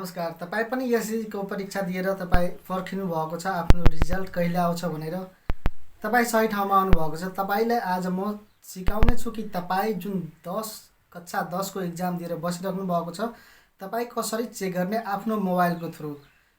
नमस्कार। तपाईँ पनि एसएससीको परीक्षा दिएर तपाईँ पर्खिनु भएको छ आफ्नो रिजल्ट कहिले आउँछ भनेर। तपाईँ सही ठाउँमा आउनुभएको छ। तपाईँलाई आज म सिकाउने छु कि तपाईँ जुन कक्षा 10 को एक्जाम दिएर बसिराख्नु भएको छ, तपाईँ कसरी चेक गर्ने आफ्नो मोबाइलको थ्रु।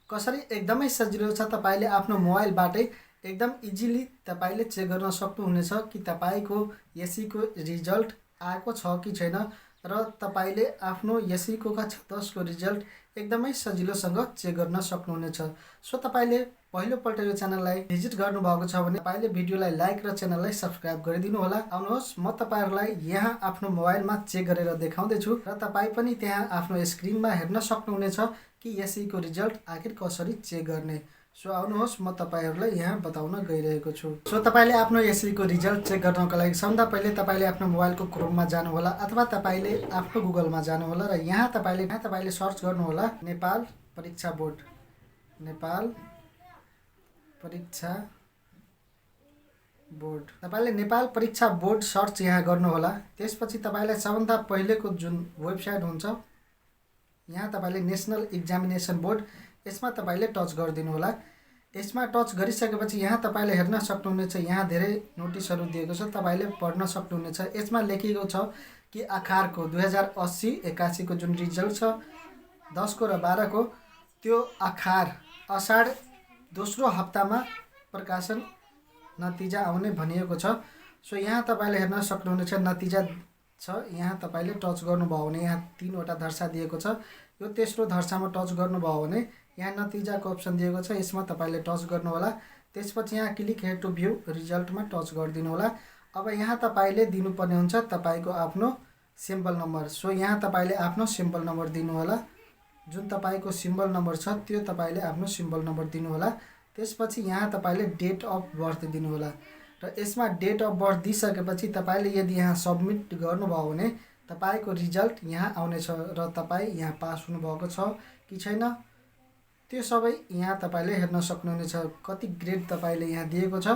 कसरी एकदमै सजिलो छ। तपाईँले आफ्नो मोबाइलबाटै एकदम इजिली तपाईँले चेक गर्न सक्नुहुनेछ कि तपाईँको एसएससीको रिजल्ट आएको छ कि छैन र तपाईले आफ्नो एसएससीको कक्षा 10 को रिजल्ट एकदमै सजिलोसँग चेक गर्न सक्नुहुनेछ। सो तपाईले पहिलोपल्ट यो च्यानललाई भिजिट गर्नुभएको छ भने तपाईले भिडियोलाई लाइक र च्यानललाई सब्स्क्राइब गरिदिनु होला। आउनुहोस् म तपाईहरुलाई यहाँ आफ्नो मोबाइलमा चेक गरेर देखाउँदै छु र तपाई पनि त्यहाँ आफ्नो स्क्रिनमा हेर्न सक्नुहुनेछ कि एसएससीको रिजल्ट आखिर कसरी चेक गर्ने। सो आउनुहोस् म तपाईहरुलाई यहाँ बताउन गइरहेको छु। सो तपाईले आफ्नो एसएससीको रिजल्ट चेक गर्नको लागि सबभन्दा पहिले तपाईले आफ्नो मोबाइलको क्रोममा जानु होला अथवा तपाईले आफ्नो गुगलमा जानु होला र यहाँ तपाईले सर्च गर्नु होला नेपाल परीक्षा बोर्ड। नेपाल परीक्षा बोर्ड। तपाईले नेपाल परीक्षा बोर्ड सर्च यहाँ गर्नु होला। त्यसपछि तपाईलाई सबभन्दा पहिलेको जुन वेबसाइट हुन्छ यहाँ तपाईले नेशनल एक्जामिनेसन बोर्ड यसमा तपाईले टच गरिदिनु होला। यसमा टच गरिसकेपछि यहाँ तपाईले हेर्न सक्नुहुनेछ यहाँ धेरै नोटिसहरु दिएको छ, तपाईले पढ्न सक्नुहुनेछ। यसमा लेखिएको छ कि आखारको 2080-81 को जुन रिजल्ट छ 10 को र 12 को त्यो आखार असाढ दोस्रो हप्तामा प्रकाशन नतिजा आउने भनिएको छ। सो यहाँ तपाईले हेर्न सक्नुहुनेछ नतिजा छ। यहाँ तपाईले टच गर्नुभयो भने यहाँ 3 वटा धर्सा दिएको छ। यो तेस्रो धर्सामा टच गर्नुभयो भने यहाँ नतिजाको अप्सन दिएको छ, यसमा तपाईले टच गर्नु होला। त्यसपछि यहाँ क्लिक हियर टु भ्यू रिजल्टमा टच गरिदिनु होला। अब यहाँ तपाईले दिनुपर्ने हुन्छ तपाईको आफ्नो सिम्बल नम्बर। सो यहाँ तपाईले आफ्नो सिम्बल नम्बर दिनु होला। जुन तपाईको सिम्बल नम्बर छ त्यो तपाईले आफ्नो सिम्बल नम्बर दिनु होला। त्यसपछि यहाँ तपाईले डेट अफ बर्थ दिनु होला र यसमा डेट अफ बर्थ दिइसकेपछि तपाईले यदि यहाँ सबमिट गर्नुभयो भने तपाईको रिजल्ट यहाँ आउनेछ र तपाई यहाँ पास हुनुभएको छ कि छैन त्यो सबै यहाँ तपाईले हेर्न सक्नुहुनेछ। कति ग्रेड तपाईले यहाँ दिएको छ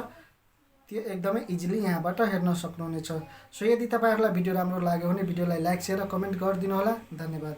त्यो एकदमै इजिली यहाँबाट हेर्न सक्नुहुनेछ। सो यदि तपाईहरुलाई भिडियो राम्रो लाग्यो भने भिडियोलाई लाइक शेयर र कमेन्ट गरिदिनु होला। धन्यवाद।